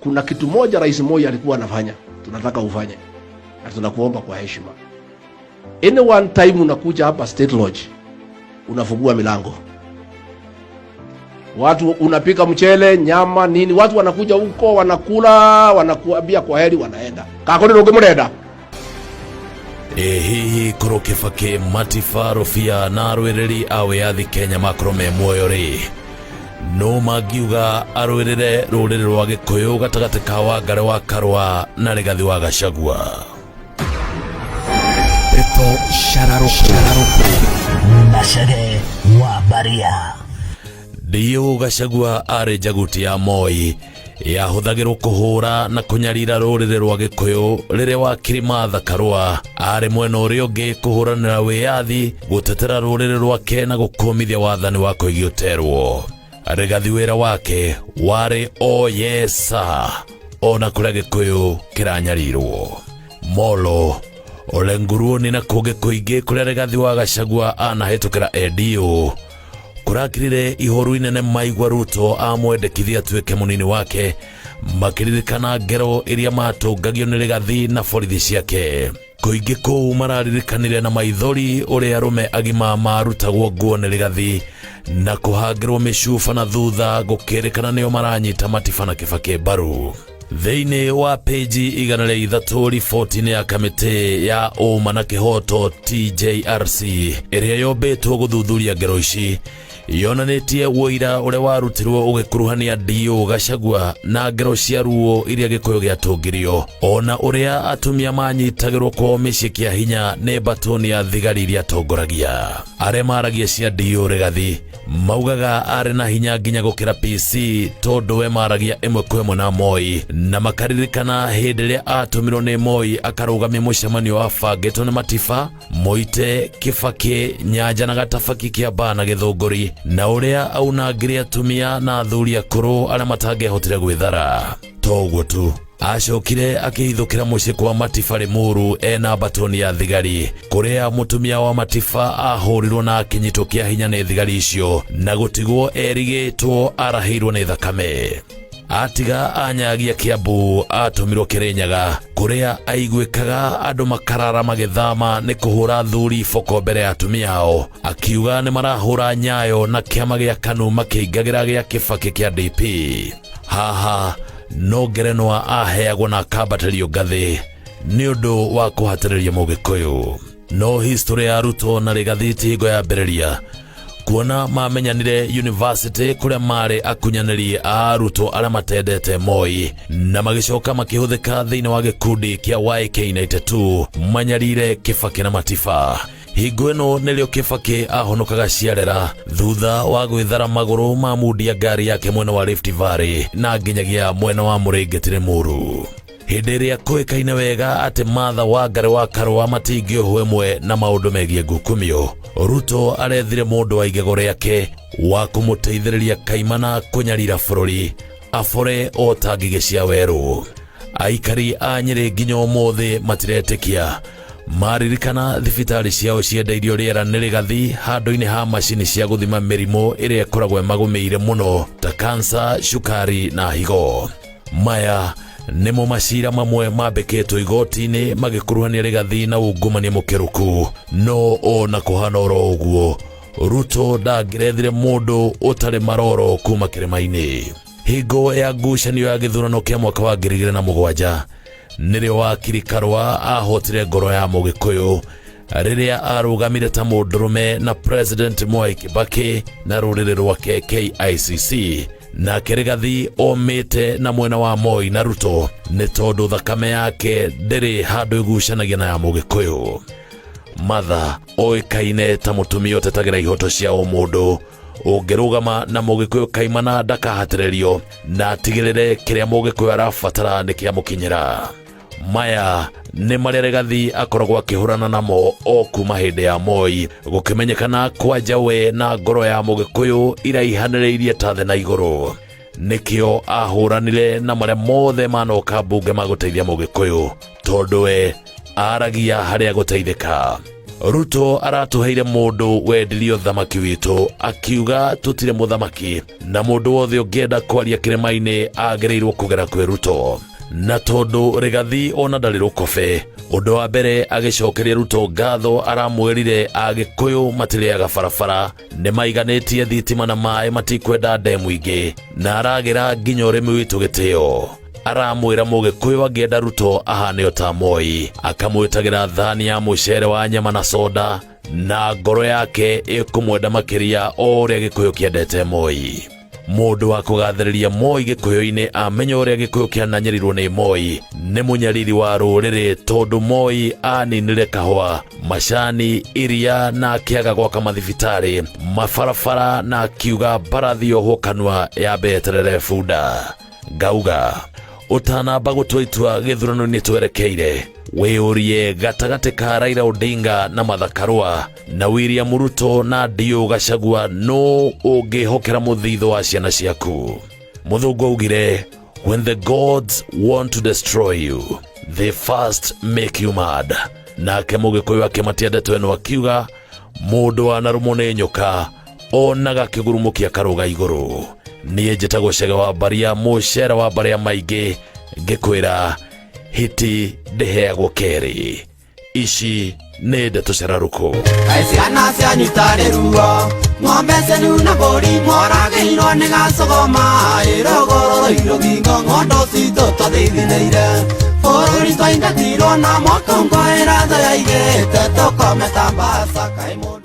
Kuna kitu moja Rais Moi alikuwa anafanya, tunataka ufanye na tunakuomba kwa heshima. Any one time unakuja hapa State Lodge, unafungua milango, watu unapika mchele, nyama, nini, watu wanakuja huko wanakula, wanakuambia kwa heri, wanaenda kakoni rũngĩ mũrenda. Ĩ hihi korwo Kibaki, Matiba, Rũbia na arũĩrĩri a wĩyathi Kenya makorwo me muoyo rĩ, no mangiuga arũĩrĩre rũrĩrĩ rwa Gĩkũyũ gatagatĩ ka Wangari wa Karũa na Rigathi wa Gachagua? Ndeto Shararoko Macere wa Baria. Ndiũ Gachagua arĩ njaguti ya Moi yahũthagĩrwo kũhũra na kũnyarira rũrĩrĩ rwa Gĩkũyũ, rĩrĩa wakiri Martha Karũa arĩ mwena ũrĩa ũngĩ kũhũranĩra wĩyathi, gũtetera rũrĩrĩ rwake na gũkũmithia wathani wa Koigi Ũterwo. Rigathi wĩra wake warĩ o yesa ona kũrĩa Gĩkũyũ kĩranyarirwo. Molo Ole Nguruoni na kũngĩ kũingĩ kũrĩa Rigathi wa Gachagua anahĩtũkĩra NDO kũrakirire ihoru inene maigua Ruto amwendekithia atuĩke mũnini wake, makĩririkana ngero iria matũngagio nĩ Rigathi na borithi ciake. Kũingĩ kũu mararirikanire na maithori ũrĩa arũme agima marutagwo nguo nĩ Rigathi na kũhangĩrwo mĩcuba na thutha gũkĩrĩkana nĩo maranyita Matiba na Kibaki mbaru. Thĩinĩ wa peji 103 riboti-inĩ ya kamĩtĩ ya ũma na kĩhoto TJRC ĩrĩa yombĩtwo gũthuthuria ngero ici, yonanĩtie ũira ũrĩa warutirwo ũgĩkuruhania DO Gachagua na ngero cia ruo iria Gĩkũyũ gĩatũngirio, ona ũrĩa atumia manyitagĩrwo kwao mĩciĩ kĩa hinya nĩ mbatũni ya thigari iria atongoragia. Arĩa maragia cia DO Rigathi maugaga arĩ na hinya nginya gũkĩra PC, tondũ we maragia ĩmwe kwa ĩmwe na Moi, na makaririkana hĩndĩ ĩrĩa atũmirwo nĩ Moi akarũgamia mũcemanio wabangĩtwo nĩ Matiba, Moite, Kibaki, Nyanja na Gatabaki, Kĩambaa na Gĩthũngũri, na ũrĩa aunangire atumia na athuri akũrũ arĩa matangĩahotire gwĩthara. To ũguo tu, acokire akĩhithũkĩra mũciĩ kwa Matiba Limuru ena mbatoni ya thigari, kũrĩa mũtumia wa Matiba ahũrirwo na akĩnyitwo kĩa hinya nĩ thigari icio na gũtigwo erigĩtwo arahĩirwo nĩ thakame. Atiga anyagia Kiambu, atũmirwo Kĩrĩnyaga kũrĩa aiguĩkaga andũ makarara magĩthama nĩ kũhũra thuri boko mbere ya atumia ao, akiuga nĩ marahũra nyayo na kĩama gĩa KANU makĩingagĩra gĩa Kĩbakĩ kĩa DP. Haha no ngerenwa aheagwo na akambatĩrio ngathĩ nĩ ũndũ wa kũhatĩrĩria Mũgĩkũyũ. No history ya Ruto na Rigathi ti hingo yambĩrĩria, kuona mamenyanire university kũrĩa marĩ akunyanĩri a arutwo arĩa matendete Moi, na magĩcoka makĩhũthĩka thĩinĩ wa gĩkundi kĩa YK92 manyarire Kĩbakĩ na Matiba. Hingo ĩno nĩrĩo Kĩbakĩ ahonokaga ciarera thutha wa gwĩthara magũrũ ma mundia ngari yake mwena wa Rift Valley na nginyagia mwena wa Mũrĩngĩti Limuru, hĩndĩ ĩrĩa kũĩkaine wega atĩ Martha Wangari wa Karũa matingĩohwo ĩmwe na maũndũ megiĩ ngukumio. Ruto arethire mũndũ wa igego rĩake wa kũmũteithĩrĩria kaimana kũnyarira bũrũri abore o ta ngigĩ cia werũ. Aikari a Nyĩrĩ nginya ũmũthĩ matiretĩkia maririkana thibitarĩ ciao ciendeirio rĩera nĩ Rigathi handũ-inĩ ha macini cia gũthima mĩrimũ ĩrĩa ĩkoragwo ĩmagũmĩire mũno ta kansa, cukari na higo. Maya nĩmo macira mamwe mambĩkĩtwo igoti-inĩ magĩkuruhania Rigathi na ungumania mũkĩrũku. No ona kũhana oro ũguo, Ruto ndangĩrethire mũndũ ũtarĩ maroro kuma kĩrĩma-inĩ. Hingo ya ngucanio ya gĩthurano kĩa mwaka wa 2007 nĩrĩo wakiri Karũa ahotire ngoro ya Mũgĩkũyũ rĩrĩa arũgamire ta mũndũrũme na President Mwai Kibaki na rũrĩrĩ rwake KICC. Nake Rigathi omĩte na mwena wa Moi na Ruto nĩ tondũ thakame yake ndĩrĩ handũ ĩgucanagia na ya Mũgĩkũyũ. Martha oĩkaine ta mũtumia ũtetagĩra ihoto cia ũmũndũ, ũngĩrũgama na Mũgĩkũyũ kaimana ndakahatĩrĩrio na atigĩrĩre kĩrĩa Mũgĩkũyũ arabatara nĩ kĩamũkinyĩra. Maya nĩ marĩa Rigathi akoragwo akĩhũrana namo o kuma hĩndĩ ya Moi, gũkĩmenyekana kwanja we na ngoro ya Mũgĩkũyũ iraihanĩrĩirie ta thĩ na igũrũ. Nĩkĩo ahũranire na marĩa mothe manoka mbunge magũteithia Mũgĩkũyũ, tondũ we aragia harĩa gũteithĩka. Ruto aratũheire mũndũ wendirie ũthamaki witũ akiuga tũtirĩ mũthamaki na mũndũ wothe ũngĩenda kwaria kĩrĩma-inĩ agĩrĩirwo kũgera kwĩ Ruto. Na tondũ Rigathi ona ndarĩ rũkobe, ũndũ wa mbere agĩcokeria Ruto ngatho aramwĩrire Agĩkũyũ matirĩaga barabara, nĩ maiganĩtie thitima na maĩ, matikwenda ndemu ingĩ, na aragĩra nginya ũrĩmi witũ gĩtĩo. Aramwĩra mũgĩkũyũ angĩenda Ruto ahane o ta Moi, akamwĩtagĩra thani ya mũcere wa nyama na soda, na ngoro yake ĩkũmwenda makĩria o ũrĩa Gĩkũyũ kĩendete Moi. Mũndũ wa kũgathĩrĩria Moi Gĩkũyũ-inĩ amenya ũrĩa Gĩkũyũ kĩananyarirwo nĩ Moi nĩ mũnyariri wa rũrĩrĩ, tondũ Moi aninire kahũa, macani, iria na akĩaga gwaka mathibitarĩ, mabarabara na akiuga mbarathi yohwo kanua yambe yeterere bunda. Ngauga ũtanamba gũtua itua gĩthurano-inĩ twerekeire, wĩyũrie gatagatĩ ka Raila Odinga na Martha Karua na William Ruto na Ndiũ Gachagua, no ũngĩhokera mũthithũ wa ciana ciaku. Mũthũngũ augire, when the gods want to destroy you, they first make you mad. Nake mũgĩkũyũ akĩmatia ndeto ĩno akiuga mũndũ wanarũmwo nĩ nyoka onaga kĩgurumũkia karũga igũrũ. Niĩ njĩtagwo Cege wa Mbaria, mũcere wa mbarĩa maingĩ, ngĩkwĩra hiti ndĩheagwo kerĩ. Ici nĩ ndeto cararũkũ. Kaĩ ciana cianyu itarĩ ruo, ng'ombe cianyu na mbũri moragĩirwo nĩ gacogoma, ĩrũgũrũ rũgingo ng'ondo citũ twathithinĩire, bũrũri twaingatirwo na moko ngwaĩra thũ yaigĩte tũkome ta mbaca kaĩ mũrĩ.